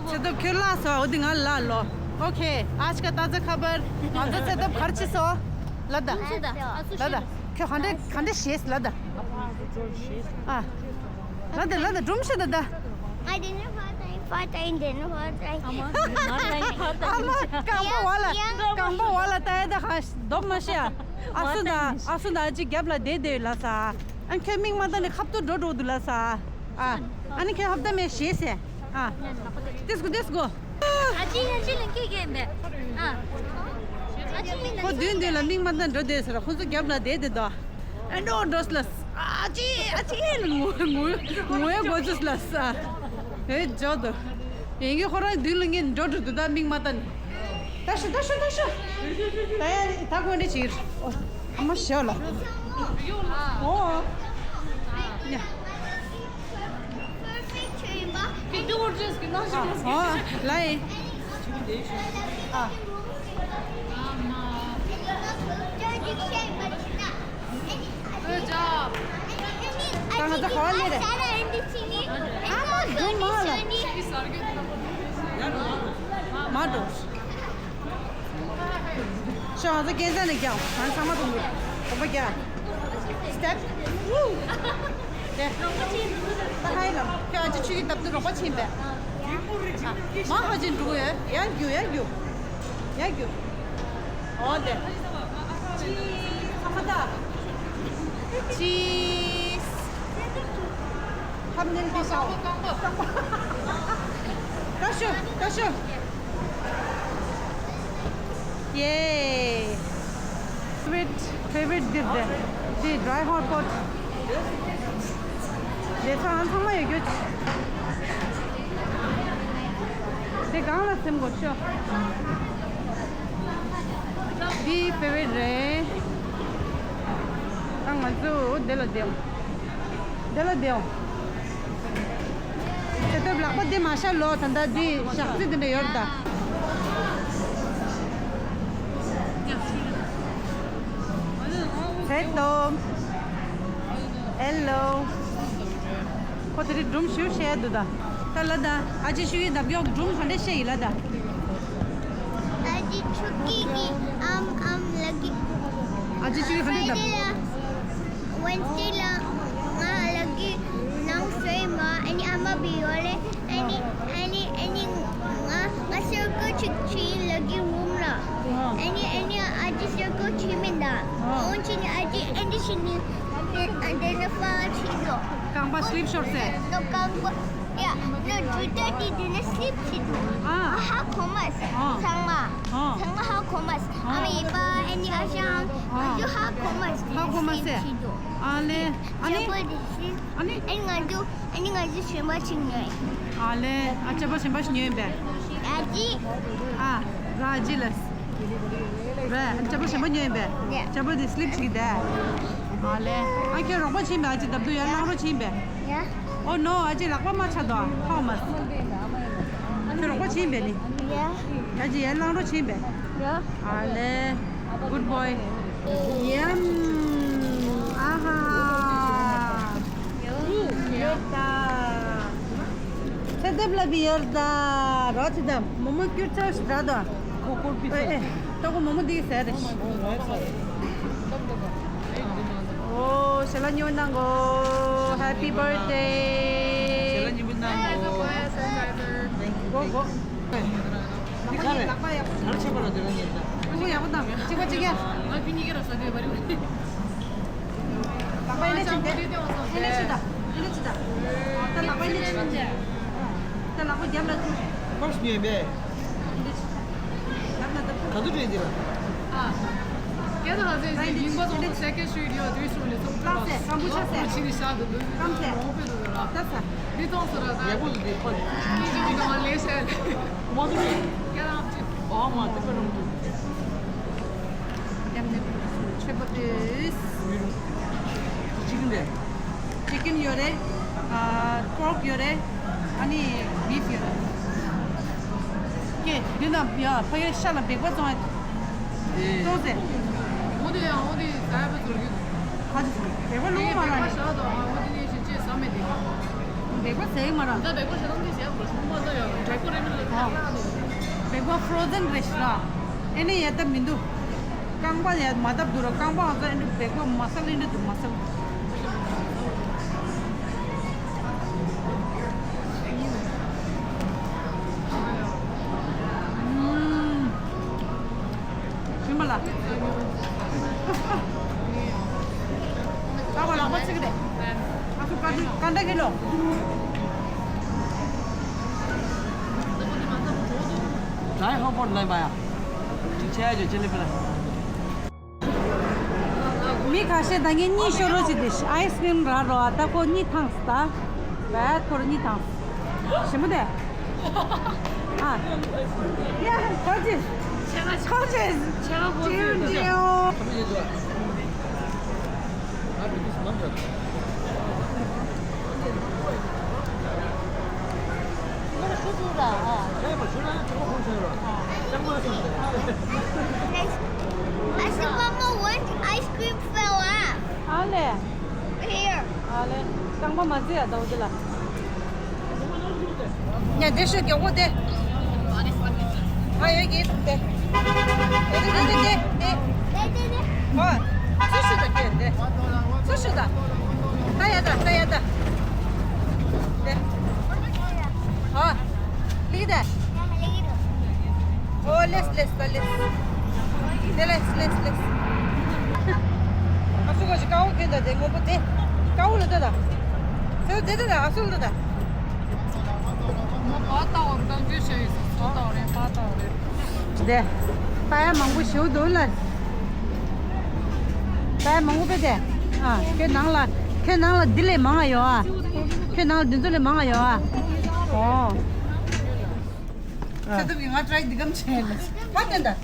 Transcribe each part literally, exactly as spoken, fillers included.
ཚེ་སྟོབས་ཁྱོད་ལ་སོ་འོ་དེ་ང་ལ་ལོ། ཨོ་ཁེ། आज का ताज़ा खबर। ང་ཚོ་ཚེ་སྟོབས་གར་ཅི་སོ། ལ་ད། ལ་ད། ཁྱོད་ག་འདྲ་ག་འདྲ་ཞེས་ལ་ད། ཨ། ལ་ད་ལ་ད་སྒྲུང་བཤད་ད་ད། I didn't know what I, what I didn't know what I. ཨ་མ་རྐང་པ་བ་ལ་རྐང་པ་བ་ལ་ལྟ་ཡ་ད་ཧ་ལྡོག་མ་ཤེས། ཨ་སུ་ད་ཨ་སུ་ད་ཨ་ཅི་རྒྱབ་ལ་བསྡད་བསྡད་ལ་ས། ཨ་ཁྱོད་མིག་མ་ལྟ་ནས་ཁ་ཏུ་འགྲོ་འགྲོ་འདུག་ལ་ས། ཨ། ཨ་ནི་ཁྱོད་ཧབ་ད་མེད་ཞེས་ཟེར། ཨ། ཏིས་གོ་ཏིས་གོ། ཨ་ཅི་ཨ་ཅི་ལིང་ཀི་གེ་མེད། ཨ། ཨ་ཅི་ལིང་ཁོ་མདུན་མདུན་ལ་མིག་མ་ལྟ་འགྲོ་བསྡད་ཟེར། ཁོ་ཚོ་རྒྱབ་ལ་བསྡད་བསྡད་དོ། ཨ་འགྲོ་འགྲོ་ལ། ཨ་ཅི་ཨ་ཅི་ལ་ངུ་ངུ་ངུ་ཡ་གོ་ཚུལ་ལ་ས། ཨེ་ཇོ་དོ། ཡིན་གྱི་ཁོ་རང་མདུན་ལ་ངས་འགྲོ་འགྲོ་འདུག་ད་མིག་མ་ལྟ་ནི། ད་ཤོད་ད་ཤོད་ད་ཤོད། ད་ཡ་ད་གོན་འདྲ་བྱེད། ཨོ། ཨ་མ་ཤོད་ལ། ཨོ། ཡ། ཨ། ཨོ། ལའི། ཨ། Good job. ང་ཚོ་ག་བ་ལས་རེད། ཨ་མ་འགྲོ་མ་ལ། མ་འགྲོ། ཤོག་ང་ཚོ་སྐས་འཛེག་ནས་རྒྱག་ང་ཚང་མ་གཏོང་དགོས། གོམ་པ་རྒྱག Step. དེ། ད་ཧའི་ལ། ཁྱོད་ཨ་ཅེ་ཆུ་ཡི་བཏབ་དུས་རོགས་པ་ཕྱིན་པས། མ་ཧ་ཅིན་འགྲོ་ཡོད། ཡར་རྒྱུག་ཡར་རྒྱུག་ཡར་རྒྱུག་ཨོ་དེ། ཅི། ཚང་མ་ད། ཅི། ཧམ་ནན་པི་ཤའོ། ད་ཤོ། ད་ཤོ། ཡེ། Favorite, favorite འདིར་དེ། འདི་dry hot pot དེ་ཚང་ཚང་མ་ཡོད་རྒྱུ། དེ་གང་ལ་སེམས་དགོས་ཤོ། འདི་favorite རེད། ད་ང་ཚོ་འདི་ལ་བསྡད། འདི་ལ་བསྡད། ཚེ་སྟོབས་ལག་པ་འདི་མ་ཤར་ལོ། ད་ལྟ་འདི་ཞག་རྩི་འདི་འདྲ་ཡོད་ད། ཚེ་སྟོབས། Hello། ཁོ་དེ་རིང་སྒྲུང་ཞུ་བཤད་འདུག་ད། ད་ལ་ད་ཨ་ཅེ་ཤུ་ཡི་ལྡབ་གཡོག་སྒྲུང་ག་འདྲ་བཤད་ཡིན་ལ་ད། ཨ་ཅེ་ཆུ་སྐྱིད་ཀྱི་ཨམ་ཨམ་ལ་གི། ཨ་ཅེ་ཆུ་སྐྱིད་ག་འདྲ་ལྡབ། Friday ལ། Wednesday ལ་ང་ལ་གི་ནང་སོས་མ་ཨ་ནི་ཨ་མ་བི་ཡོ་ལེ་ཨ་ནི་ཨ་ནི་ཨ་ནི་ང་ང་སེར་ཀོ་ཅིག་ཆི་ལ་གི་རུམ་ལ། ཨ་ནི་ཨ་ནི་ཨ་ཅེ་སེར་ཀོ་ཆི་མིན་ད། འོན་ཆི་ནི་ཨ་ཅེ་ཨ་འདི་ཤི་ནི་ཨ་འདི་ནི་ཧྥ་ཆི་ཡོ། རྐང་པ་སི་ལིབ་ཤོར་སེ། ནོ་རྐང་པ། Yeah, no, do that, you didn't sleep, she do. ཨ། ཧ་གོ་མ་སོང་། ཨ། ཚང་མ། ཨ། ཚང་མ་ཧ་གོ་མ་སོང་། ཨ། ཨ་མ་ཡི་པ་ཨ་ནི་ཨ་ཞང་། ཨ། ཨ་ཇོ་ཧ་གོ་མ་སོང་། ཧ་གོ་མ་སོང་། Sleep, she do. ཨ་ལེ། ཨ་ནི། ཅེ་པོ་དེ་སི། ཨ་ནི། ཨ་ནི་ང་ཚོ་ཨ་ནི་ང་ཚོ་གཞན་པ་ཞིག་ཉོས། ཨ་ལེ། ཨ་ཅེ་པོ་གཞན་པ་ཞིག་ཉོས་པས། ཨ་ཅི། ཨ། ར་ཨ་ཅི་ལ། ར། ཨ་ཅེ་པོ་གཞན་པ་ཉོས་པས། Yeah. ཅེ་པོ་དེ་སི་ལིབ་ཞིག་དེ། ཨ་ལེ། ཨ་ཁྱོད་རོགས་པ་ཕྱིན་པས། ཨ་ཅེ་ལྡབ་ལྡུབ་ཡར་བླངས་རོགས་ཕྱིན་པས། Yeah. Oh no, ཨ་ཅེ་ལག་པ་མ་ཆག་དོ། ཧའོ་མ། ཁྱོད་རོགས་པ་ཕྱིན་པས་ནི། Yeah. ཨ་ཅེ་ཡར་བླངས་རོགས་ཕྱིན་པས། Yeah. ཨ་ལེ། Good boy. Yum. ཨ་ཧ་ཧ། ཡོད་ད། ཚེ་སྟོབས་ལ་བི་ཡོད་ད། རོ་ཚེ་སྟོབས་མོ་མོ་སྐྱུར་ཚར་ཞིག་ར་དོ། ཁོ་ཁོར་པི་ཨེ་ཨེ། ཏོ་གོ་མོ་མོ་འདི་ཟེར་རེ། ཨོ་ཞལ་ལག་ཉོ་གནང་གོ། Happy birthday. ཞལ་ལག་ཉོ་གནང་གོ། གོ་གོ། འདི་ག་རེ། ག་རེ་བྱས་པ་ལ་འདི་ལ་ཉེ་ད། ཁོ་ཡག་པོ་དང་གཅིག་པ་གཅིག་ཡ། ང་ཁྱོད་གཉིས་ཀ་ར་ས་དེ་བ་རེ་བ་རེ། ལག་པ་ཨེ་ལེ་ཆིན་དེ། ཨེ་ལེ་ཆི་ད། ཨེ་ལེ་ཆི་ད། ད་ལག་པ་ཨེ་ལེ་ཆིན་དེ། ད་ལག་པ་རྒྱབ་ལ་ཐུག་ཕར་ཉོས་པས། ལག་ན་ད་ཐུག་ག་ཚོད་སྤྲད་འདི་ལ། ཨ། སྐད་དང་ལ་ཟེར་ཞིག་ཡིན་པ་ཙམ་དུ་སེ་ཀེ་ཤུ་ཡོད་དུས་སུ་ལས་ཚོགས་ལག་ཟེར་སམ་བུ་ཆ་ཟེར། ཕྱི་ནས་ཤག་ཏུ་འདུག་སམ་ཟེར། འོང་པའི་འདུག་ལ། ད་ཟེར། འདི་ཙོང་སུ་ར་ད། ཡག་པོ་འདུག་འདི་ཁོ། ཉིན་རྒྱུན་གྱི་ནང་ལས་བྱས། མ་འདུག་རེད། ཡ་རང་ཅི། ཨོ་མ་དེ་པར་རུང་འདུག་ཡང་མེད་པར་མཆོད་པ་ཕུལ། ཅི་ཀིན་རེད། ཅི་ཀིན་ཡོད་རེད། ཨ་པོརཀ་ཡོད་རེད། ཨ་ནི་བིཕ་ཡོད་རེད། ཀྱེ་འདི་ན་ཡ་ཕ་གིར་ཤ་ལ་སྦེག་པ་བཙོང་ཡ། ཨེ། བཙོང་ཟེར། འོ་དེ་ཡང་འོ་དེ་ཟ་ཡ་པ་ཚོར་གི། ཁ་ཅིག་ཚོར་གི་སྦེག་པ་ལུང་མ་ར་ནི། ཤ་དང་འོ་དེ་ནས་ཞིག་ཅེས་ཟ་མེད་དེ། སྦེག་པ་ཟས་མ་ར། ད་སྦེག་པ་ཤ་དང་དེ་ཟས་པ་སོང་མ་ད་ཡ་སྦེག་པ་རེད་མི། བེག་པ་ཕྲོ་ཛན་རེད་ཤག་ར། ཨེ་ནི་ཡ་ད་མི་འདུག་རྐང་པ་ཡ་མ་བཏབ་འདུག་ར། རྐང་པ་ང་ཚོ་ཨེ་འདྲ་བེག་པ་མ་སལ་ཨེ་འདྲ་འདུག་མ་སལ། ཨུམ། ཞིམ་པ་ལ། ད་གོ་ལག་པ་ཚིག་རེད། ཨ་ཁུ་ཀ་འདྲ་ཀ་འདྲ་གི་ལོ། ད་ཧོ་པོ་ལ་མ་ཡ། ཅི་ཆེ་ཡ་ཅི་ལི་པ་ལ། མི་ཁ་ཤས་ད་ངས་གཉིད་ཤོར་རོགས་བྱེད་དེ་ཨའི་སི་ཀྲིམ་རག་རོགས་ཨ། ད་ཁོ་གཉིད་ཐང་སི་ད། བས་ཁོར་གཉིད་ཐང་སི། ཞིམ་པོ་དེ། ཨ། ཡ་ཁོ་ཅི། ཁོ་ཅི། ཅིའུ་ཅིའུ། I said, Mama, one ice cream fell off. ཨ་ལེ། Here. ཨ་ལེ། རྐང་པ་མ་བརྫི་ཡ་ཟླ་བ་འདི་ལ། ཉ་དེ་ཤོད་མགྱོགས་པོ་དེ། ཨ་ཡོད་ཀྱི་དེ། དེ་དེ་དེ་དེ་དེ། ཨོ། སུ་ཤུ་ད་དེ་དེ། སུ་ཤུ་ད། ད་ཡ་ད་ད་ཡ་ད། དེ། ཨོ། ལིག་དེ། ཨོ་ལེས་ལེས་ད་ལེས། དེ་ལེས་ལེས་ལེས། ཨ་སུ་གོ་ཞིག་ཀའོ་ཁེན་ད་དེ་ངོ་པོ་དེ། ཀའོ་ལ་ད་ད། སུ་དེ་ད་ད་ཨ་སུ་ལ་ད་ད། ང་པ་ཏའོ་རེ་ད་འཇུ་ཤེས་ཡིན་སུ་ཏའོ་རེ་པ་ཏའོ་རེ། དེ། ད་ཡ་མང་པོ་ཞིག་འདུག་ལ། ད་ཡ་མང་པོ་པེ་དེ། ཨ་ཁྱོད་ནང་ལ་ཁྱོད་ནང་ལ་འདི་ལས་མང་ང་ཡོད་ཨ། ཁྱོད་ནང་ལ་འདི་ཚོ་ལས་མང་ང་ཡོད་ཨ། ཨོ། ཚེ་ཐུབ་ཀྱིས་ང་ཊ་རའི་འདི་གམ་བྱས་ལ། ཕ་དེ་འདྲ།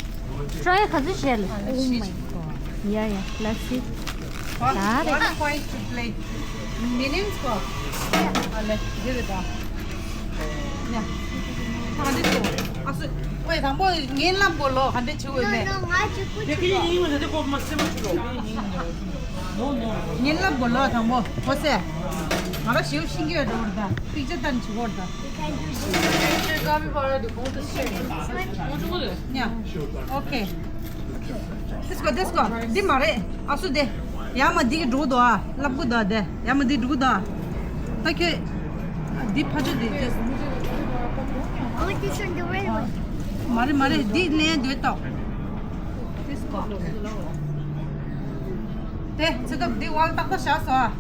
ཊ་རའི་ག་ཚོད་བྱས་ལ། Oh my god. Yeah, yeah, let's see. What, what point to play? Millions གོ། ཨ་ལེ། འདི་རེད་ད། ཉ། ད་ག་འདྲ་བྱེད། ཨ་སུ། ཝེ་དང་པོ་ངན་ལབ་དགོས་ལོ། ག་འདྲ་བྱེད་འོས་མེད། No, no, ང་གཅིག་པུ་བྱེད་དགོས། ངན་ལབ་དགོས་ལོ་དང་པོ། ཧོ་སེ། ང་རང་ཞེའུ་ཤིང་གི་འགྲོ་བར་ད། པིག་ཅར་ལྟར་བྱེད་དགོས་ད། ཉ། ཨོ་ཁེ། དེ་སྐོར་དེ་སྐོར་འདི་མ་རེད། ཨ་སུ་དེ། ཡ་མ་འདི་གི་འགྲོ་དོ་ཨ། ལབ་གུ་དོ་དེ། ཡ་མ་འདི་འགྲོ་དོ་ཨ། ད་ཁྱོད། འདི་ཕ་ཆོ་འདི་དེ། Oh, this one, the red one. མ་རེད་མ་རེད། འདི་ལེན་འདོད་དོ། དེ་སྐོར། དེ་ཚེ་སྟོབས་འདི་ཝལ་ཏག་ཏག་བཞག་སོ་ཨ།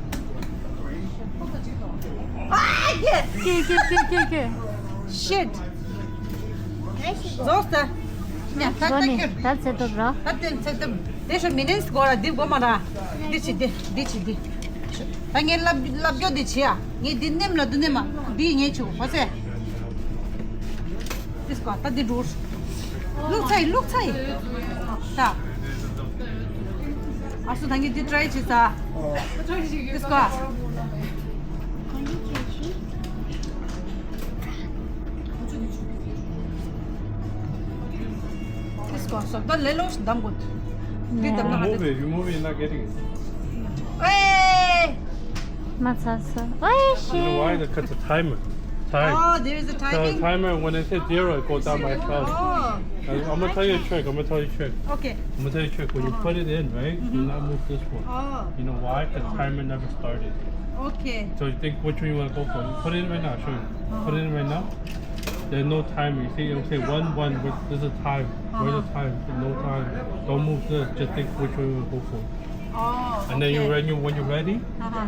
ཨ་ཡེ། ཀེ་ཀེ་ཀེ་ཀེ་ཀེ། Shit. རྫོགས་ད། ཉ་ད་ད་ཁྱོད། ད་ཚེ་སྟོབས་ར། ད་དེ་ཚེ་སྟོབས། དེ་ཤོ་མི་ནེན་སི་གོ་ར་འདི་གོ་མ་ར། འདི་ཆི་འདི་འདི་ཆི་འདི། ད་ངས་ལབ་ལབ་རྒྱོ་འདི་ཆི་ཡ། ངས་འདི་ནེམ་ལ་འདི་ནེམ་མ། འདི་ངས་ཆུ་གོ་ཧོ་སེ། དེ་སྐོར་ད་འདི་འགྲོ། ལུག་ཚ་ཡི་ལུག་ཚ་ཡི། ད། ཨ་སུ་ད་ངས་འདི་ཊ་རའི་བྱེད་ས། དེ་སྐོར། དེ་སྐོར་སོ་ད་ལེ་ལོ་ཞིག་འདམ་དགོས། འདི་འདམ་ན་ཧ། Move it, you move it, you're not getting it. ཨེ། མ་ཚར་སོང་། ཨོའི་ཤེ། You know why? Because the timer. Time. Oh, there is a So timing. Timer, when I say zero, it goes down by itself. Oh. I'm gonna tell you a trick. I'm gonna tell you a trick. Okay. I'm gonna tell you a trick. When you put it in, right? Do not move this one. Oh. You know why? Because timer never started. Okay. So you think which one you wanna go for? You put it in right now. I'll show you. Put it in right now. There's no timer. You see, it'll say one one. With there's a time. Where's the time? There's no time. Don't move this. Just think which one you wanna go for. Oh, okay. And then you, when you, when you're ready,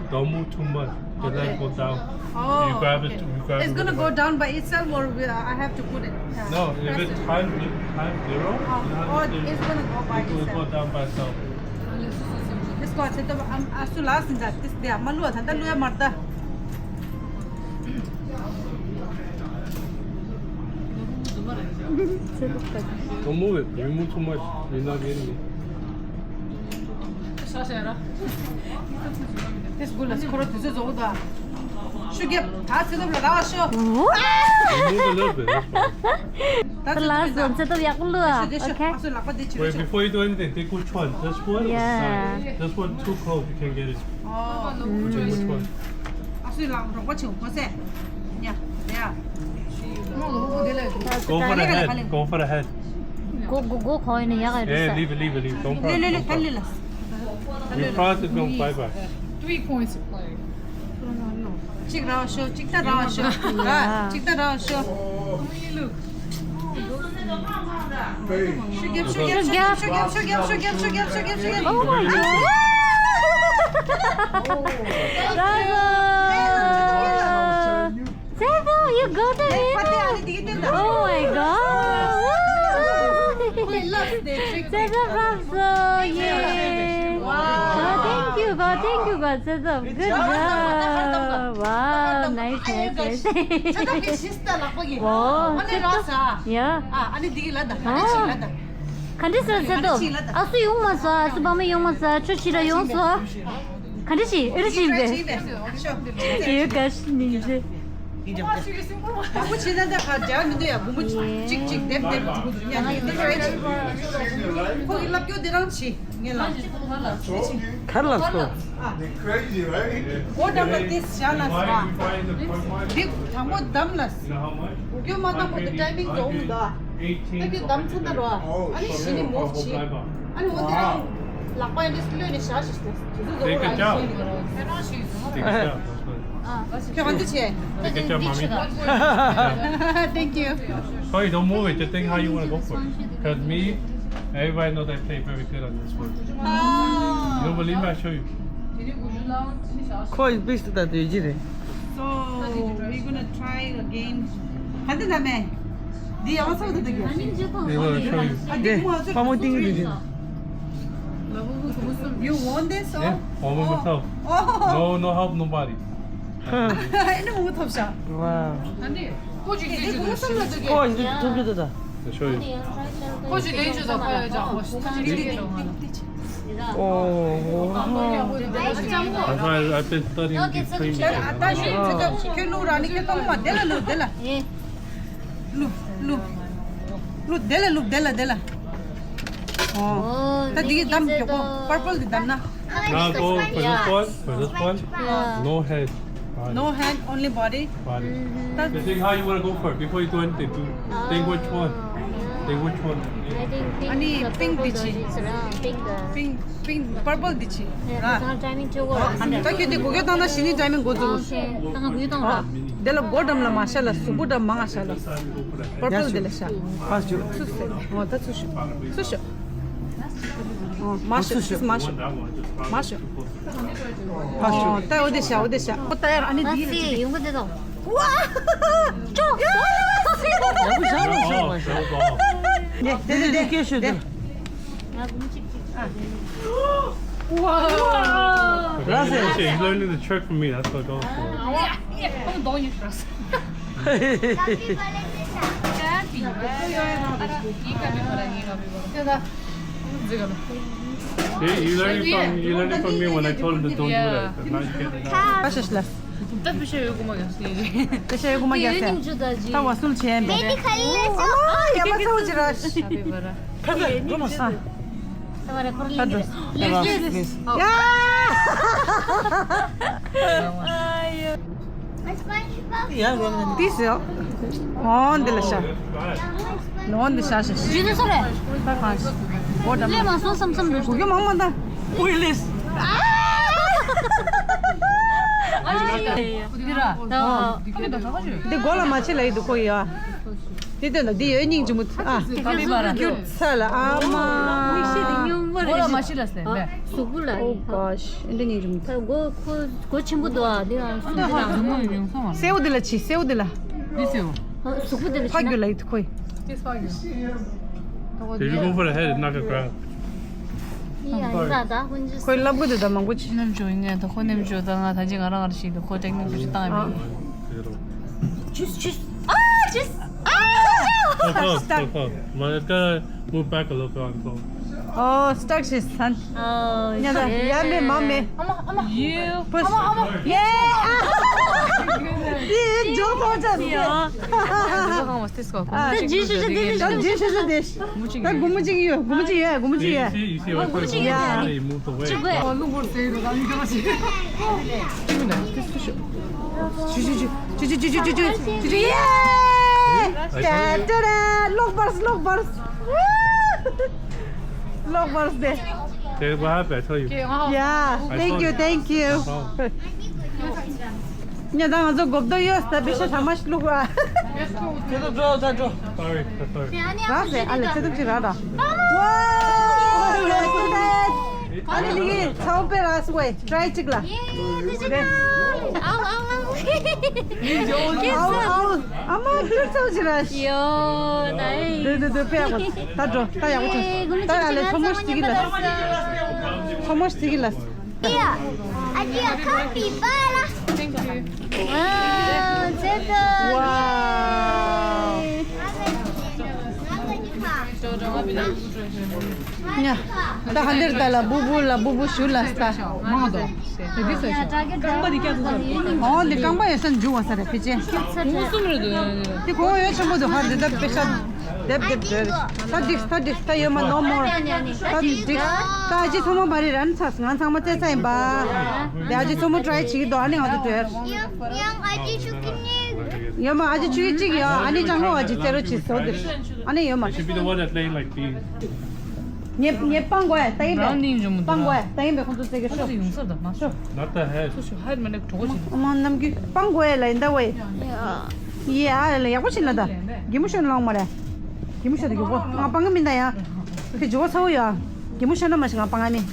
don't move too much. Just let it go down. Oh, okay. You grab it. You grab it. It's gonna go down by itself, or we, uh, I have to put it? No, if it's time, time zero, oh, it's gonna go by itself. It will go down by itself. This got set up. I'm, I still last in that. This day, I'm gonna lose. I'm gonna lose. Don't move it. You move too much. You're not getting it. ཤ་ཤ་ར། དེ་སྒུལ་ལ་ཁོ་ར་དུས་ཚོད་རྫོགས་ད། ཤུ་རྒྱབ་ད་ཚེ་སྟོབས་ལ་ར་ཤོ། Move a little bit. That's fine. ད་ཚེ་སྟོབས་ལ་ཚེ་སྟོབས་ཡག་པོ་ལུ། ཨ་སུ་དེ་ཤོ། Okay. ཨ་སུ་ལག་པ་དེ་ཆུ་ཆུ། Wait, before you do anything, take which one? This one? Yeah. This one too close, you can't get it. Oh. Which one? ཨ་སུའི་ལག་རོགས་པ་བྱེད་གོ་སེ། ཉ། དེ་ཡ། ནོ་ལོ་ཧོ་དེ་ལ་ཡོད་དེ། Go for the head. Go for the head. Go, go, go, coin, yeah, yeah, leave it, leave it, leave it. Don't cross. Don't cross. You cross it, go bye bye. Three points to play. གཅིག་ར་བ་ཤོ། གཅིག་ད་ར་བ་ཤོ། གཅིག་ད་ར་བ་ཤོ། ཤུ་རྒྱབ་ཤུ་རྒྱབ་ཤུ་རྒྱབ་ཤུ་རྒྱབ་ཤུ་རྒྱབ། Oh my God. Seto, you got the hit. Oh my God. Seto from Seoul, yeah. Wow. Oh, thank you, God. Thank you, God. Seto, good job. Wow, nice, nice, nice. Wow, Seto. Yeah. ག་འདྲས་ཟེར་ཟེར་དོ། ཨ་སུ་ཡོང་མ་སོང་། ཨ་སུ་བ་མ་ཡོང་མ་སོང་། ཁྱོད་ཕྱི་ལ་ཡོང་སོང་། ག་འདྲས་ཤིག་ཨེ་རེ་ཞིག་རེད། ཡོད་ག་ཤི་ནི་རེད། དང་པོ་བྱས་ན་ད་ག་རྒྱག་མི་འདུག་ཡ། སྒོར་མོ་གཅིག་གཅིག་དེབ་དེབ་འགྲོ་གི་འདུག་ཡ། ཁོ་གི་ལབ་རྒྱུ་དེ་རང་བྱེད། ངས་ལབ། གར་ལ་སོ། They crazy, right? སྒོ་འགྲམ་ལ་དེ་བཞག་ལ་སོ། འདི་དང་པོ་བསྡམས་ལ། སྒོ་རྒྱུ་མ་བཏང་བར་དུ་ཊའི་མིང་འགྲོ་འོང་གི་འདུག་ཨ་ནི་ཤི་ནི་མོག་བྱེད། ཨ་ནི་འོ་དེ་རང་ལག་པ་ཡང་འདྲེས་གློད་ནས་བཞག་ཤིག་དེ་ཚོ་Take a job. Take a job. ཁྱོད་གང་འདི་བྱས། Take a job, mommy. Thank you. Sorry, don't move it. Just think how you want to go for it. Because me, everybody knows I play very good on this one. You don't believe me? I'll show you. ཁོ་ཡི་པིས་ད་དུས་ཀྱི་རེད། So, we're gonna try again. ག་འདི་ན་མེ། འདི་ཡང་སོ་འདི་འདི་གི། They wanna show you. ཨ་འདི་མོ་ཚོ་པ་མོ་ཏིང་འདི་འདི། You want this? Yeah, all by myself. Oh. No, no help, nobody. ཨེ་ནི་མོ་ཐོབ་ཤག Wow. ཨ་འདི་ཁོ་ཅིག་འདི་ཅིག་མོ་སོང་ལ་འདི་གི། ཁོ་འདི་ཐོབ་རྒྱུ་ད་ད། I'll show you. ཁོ་ཅིག་འདི་ཅིག་ད་ཁོ་ཡ་ཅག་ཁོ་ཅིག་འདི་འདི་འདི་འདི། Oh, wow. That's why I've been studying the premium. ད་ད་ཤི་ཚེ་ད་ཁྱོད་ལུག་ར་ནི་ཁྱོད་གཏོང་མ་དེ་ལ་ལུག་དེ་ལ། ལུག་ལུག་ལུག་དེ་ལ་ལུག་དེ་ལ་དེ་ལ། ཨོ། ད་འདི་གི་བསྡམ་མགྱོགས་པོ་པར་པལ་གི་བསྡམ་ན། Now go for this one, for this one. Yeah. No head. Body. No hand, only body. Body. Mm-hmm. That's You think how you want to go for it before you do anything? Do think which one. Think which one. I think pink, ཨ་ནི་the pink purple འདི་ཆི། Dodgers ར། Pink. Pink, pink, purple འདི་ཆི། Yeah, ར། That's how timing to work. ད་ཁྱོད་དེ་གོ་སྐྱོད་བཏང་ན་ཤི་ནི་ཊའི་མིང་འགོ་འཛུགས། Okay. ད་ང་གུ་ཡུ་བཏང་ར། དེ་ལ་མགོ་འགྲམ་ལ་མ་ཤ་ལ་གཟུགས་པོ་འགྲམ་མང་ང་ཤ་ལ། པར་པལ་དེ་ལ་ཤ། ཕ་ཞུ། ཚུ་སེ། འོ་ད་ཚུ་ཤོ། ཚུ་ཤོ། འོ་མ་ཤོ། ཚུ་མ་ཤོ། མ་ཤོ། ཕ་ཞུ། འོ་ད་འོ་དེ་ཤ་འོ་དེ་ཤ། འོ་ད་ཡར་ཨ་ནི་དེ་ལ་ཚི་ཡོང་གི་དེ་དང་། ཝ། ཅོ། ཡག་པོ་བཞག་ལ་བཞག་པ། ནས་དེ་དེ་དེ་དེ་སྐད་ཤོད་དེ། Wow. That's it. He's learning the trick from me. That's what I go for. See, you learning from you learning from me when I told him to don't do that. But now you can't do that. ད་པེ་ཤ་ཡོད་གོ་མ་ག་སེ། པེ་ཤ་ཡོད་གོ་མ་ག་སེ། ད་བ་སུལ་ཆེན་པེ། ཨ་ཡ་མ་ཚོ་ཅི་ར། ཁ་ཁ་འགྲོ་མ་ས། ཁ་འགྲོ། Please, please. ཡ། ཡ། འདི་སེ། འོ་འདི་ལ་ཤ། འོ་འདི་ཤ་ཤ་ཤ། ཇི་འདི་སོ་རེད། ད་གང་ཤ། འོ་ད་ལས་མ་སོང་བསམ་བསམ་འདུག་གུ་གུ་མང་མང་ད། ཨུའི་ལིས། འདི་ར། འདི་མགོ་ལ་མ་ཆེ་ལ་ཡི་འདུག་ཁོ་ཡ། དེ་ལྟོས་ན་འདི་ཡོད་སྙིང་རྗེ་མོ། ཨ། ཀ་པི་བ་ར། ཚ་ལ་ཨ་མ། མིག་ཤེལ་དེ་སྨྱོ་མོ་རེད། མགོ་ལ་མ་ཤི་ལ་སེ་མེ། གཟུགས་པོ་ལ། Oh gosh. འདི་སྙིང་རྗེ་མོ། ད་མགོ་ཁོ་མགོ་ཆེན་པོ་འདུག་ཨ། འདི་ཡང་གཟུགས་འདི་ལ། གཟུགས་མོ་ཡོང་སོང་བ། སེའུ་འདི་ལ་ཆི། སེའུ་འདི་ལ། འདི་སེའུ། གཟུགས་པོ་འདི་ལ་ཕ་ཆི་རྒྱུ་ན། ལ་ཡི་ཐུ་ཁོ་ཡི། If you go for the head, it's not gonna grab. ཡ་ཡ་ད་ཧུན་ཇི། ཁོའི་ལབ་གི་འདུག་ད་མང་པོ་ཅི། ནམ་ཞོ་ཡིན་ནས་ད་ཁོ་ནམ་ཞོ་ད་ང་ད་ཅི་ང་རང་ང་ར་ཞིག་ད་ཁོ་ཏེག་ནིག་ཅིག་བཏང་ཡ་མེད། ཇུས་ཇུས། ཨ་ཇུས། ཨ། Stop, stop, stop. Man, it's gonna move back a little bit on the phone. Oh, stuck, she's son. Oh, yeah, shit. Yeah, me, mommy. Ama, ama. You push. Ama, ama. Yeah. Yeah, don't hold us. Yeah. ད་ཇི་ཞུ་ཇི་ཇི་ཇི་ཇི་ཇི་ཇི། ད་སྒོར་མོ་གཅིག་ཡོད། སྒོར་མོ་གཅིག་ཡོད། སྒོར་མོ་གཅིག་ཡོད། You see, you see what happens when you move away. ཅི་དགོས། ཨོ་ལུང་པོར་ཟེར་རོ་ད་མི་འགྱོ་ཞིག་ཅི་མིན་ན་ཏི་སུ་ཤོ། ཅི་ཅི་ཅི་ཅི། ཡེ། ཏེ་རེ། གློག་པར་གློག་པར། གློག་པར་དེ། They will have, I tell you. Yeah, I thank told you, you. Thank you. No problem. ཉ་དང་ང་ཚོ་གོབ་དོ་ཡོད་ས་པེ་ཤ་ཐ་མ་ཤི་ལུག་ར། ཁྱེད་ཚོ་འགྲོ་ད་འགྲོ། Sorry, sorry. ར་སེ་ཨ་ལེ་ཁྱེད་ཚོ་ཅི་ར་ར། Wow, look at that. ཨ་ལེ་ལི་གི་ཚའོ་པེ་ར་སུ་ཝེ་try གཅིག་ལ། ཡེ་ཡེ་ཡེ། ཨའོ་ཨའོ་ཨའོ། ཨའོ་ཨའོ། ཨ་མ་ཁྱེད་ཚོ་ཅི་ར་ཤི། ཡོ་ད་ཡེ། དེ་དེ་དེ་པེ་ཨ་ད་འགྲོ་ད་ཡག་པོ་བྱུང་། ད་ཨ་ལེ་ཚོ་མོ་ཤི་གི་ལ། ཚོ་མོ་ཤི་གི་ལ། Auntie, come Pipala. Thank you. Wow, Zeta. Wow. ཉ། ད་ཧ་ལེར་ད་ལ་བུ་བུ་ལ་བུ་བུ་ཞུ་ལ་ས། མང་དོ། རྐང་པ་འདི་བསྐྱལ་ཐུབ་ས་རེད། ཨོ་འདི་རྐང་པ་ཡོད་ས་འཇུ་བ་ས་རེད་ཕལ་ཆེར། ཁོ་གསུམ་རེད་འདུག་ཧ་འདི་ད་པེ་ཤ། དེབ་དེབ་དེབ། ད་འགྲིག་ད་འགྲིག་ད་ཡོད་མ་no more། ད་འགྲིག་ད་ཨ་ཅེ་ཚོ་མོ་མ་རེད་རན་ཚ་ང་ཚང་མ་རྩེ་ཚ་ཡིན་པ། དེ་ཨ་ཅེ་ཚོ་མོ་try བྱེད་ཀྱི་འདུག་ཨ་ནི་ང་ཚོ་དོར། ཡོད་མ་ཨ་ཅེ་ཆུ་གི་གཅིག་ཡོད་ཨ་ནི་ཅང་ལོ་ཨ་ཅེ་རྩེ་རོ་བྱེད་ཟོ་དེ། ཨ་ནི་ཡོད་མ། Should be the one that playing like this. ངེད་ངེད་སྤང་དགོས་ཡ་ད་ཡིན་པས། སྤང་དགོས་ཡ་ད་ཡིན་པས་ཁོང་ཚོ་རྩེ་གི་ཤོག་ཤོག Not the head. ཤོག་ཤོག་ཧ་མ་ནེ་གྲོགས་བྱེད། ཨ་མ་ནམ་རྒྱུན་སྤང་དགོས་ཡ་ལ་ཡིན་ད་ཝེ། ཡ་ཡ་ལ་ཡག་པོ་བྱེད་ལ་ད། གད་མོ་ཤོར་ལོང་མ་རེད། གད་མོ་ཤོར་ད་གད་མོ་ང་སྤང་གི་མིན་ད་ཡ། ཁྱེད་འཇོག་ཚ་བོ་ཡ། གད་མོ་ཤོར་ན་མ་ཤི་ང་སྤང་ག་མིན།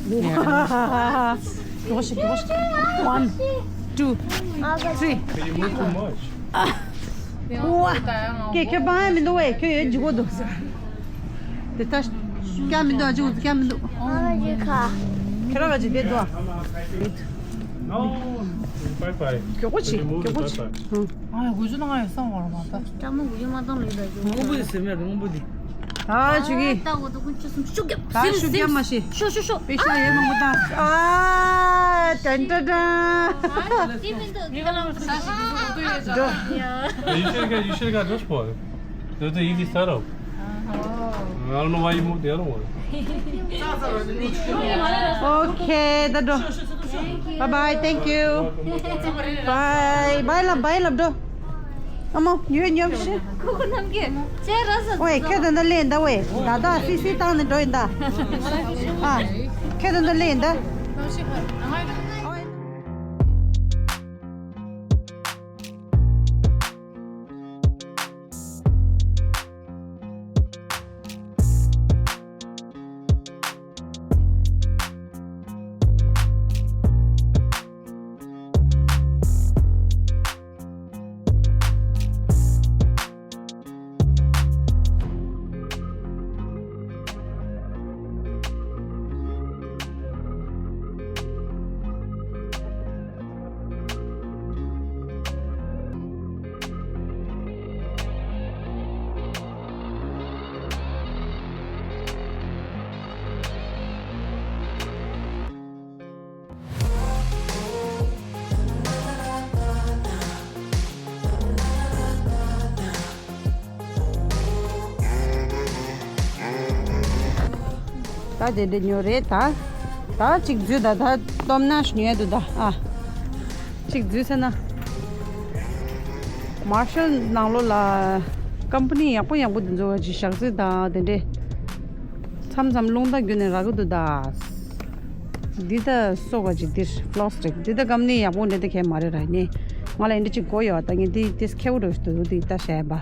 གད་མོ་ཤོར་གད་མོ་ཤོར། One, two, three. But you move too much. ཝ། ཁྱེད་ཁྱོད་སྤང་ཡ་མི་འདུག་ཝེ་ཁྱོད་ཡོད་འཇུག་གོ་འདུག་དེ་ད་སྐྱ་མི་འདུག་ཨ་ཅུ་སྐྱ་མི་འདུག་ཁྱོད་རང་ག་ཅིག་བསྡད་འདུག Bye bye. མགྱོགས་པོ་བྱེད། མགྱོགས་པོ་བྱེད། ཨ་ཡ་དགུ་བཅུ་ནང་ཡོད་བསམ་བར་མ་ད། སྐྲ་མོ་དགུ་བཅུ་མ་བཏང་ལོས་ད་རྒྱུ། སྔོན་པོ་དེ་ཟེར་མེད་སྔོན་པོ་དེ། ད་ཆུ་གི་ད་འོ་ད་ཀུན་ཆུ་སུམ་ཤུགས་རྒྱབ་ད་ཟིམ་ཤུགས་རྒྱབ་ཟིམ་མ་ཤི། ཤོ་ཤོ་ཤོ། པེ་ཤ་ཡོད་མང་པོ་བཏང་། ཨ་ཏན་ཏན་ཏན། ཨ་ཟིམ་མི་འདུག་ངས་ལ་ས་ཞིག་འདུག་འདུག་ཡོད་ཅག་ཡ། You should have got, you should have got this one. They're the easy setup. I don't know why you moved the other one. Okay, ད་འགྲོ། Bye bye, thank you. Bye bye ལབ་bye ལབ་འགྲོ། ཨ་མ་ཡོད་ཉོབ་ཤི། ཁུ་ཁུ་རྣམ་རྒྱལ་ཅེ་ར་ས། ཝེ་ཁྱེད་ད་ལྟ་སླེབས་ཡིན་ད་ཝེ། ད་ད་སི་སི་བཏང་ནས་འགྲོ་ཡིན་ད། ཨ་ཁྱེད་ད་ལྟ་སླེབས་ཡིན་ད། ད་དེ་འདྲ་ཉོ་རེད་ད། ད་གཅིག་འཛུལ་ད་ད་སྟོབས་ན་ཉོས་འདུག་ད་ཨ། གཅིག་འཛུལ་ཟེར་ན། མར་ཤལ་ནང་ལོགས་ལ་ཀམ་པ་ནི་ཡག་པོ་ཡག་པོ་འདི་ཚོ་གི་ཞག་རྩི་དང་དེ་འདྲས་མཚམས་མཚམས་རླུང་རྟ་བརྒྱུད་ནས་རག་གི་འདུག་ད། འདི་ད་སོ་ག་ཅིག་འདིར་ཕློ་སི་ཊིག་འདི་ད་ཀམ་པ་ནི་ཡག་པོ་འདྲ་ད་གས་མ་རེད་ར་ནི། ང་ལ་འདི་འདྲ་ཅིག་དགོས་ཡོད་ད་ངས་འདི་ཏིས་ཁེ་བོ་རུ་ཞིག་འདུག་འདི་ད་བཤད་པ།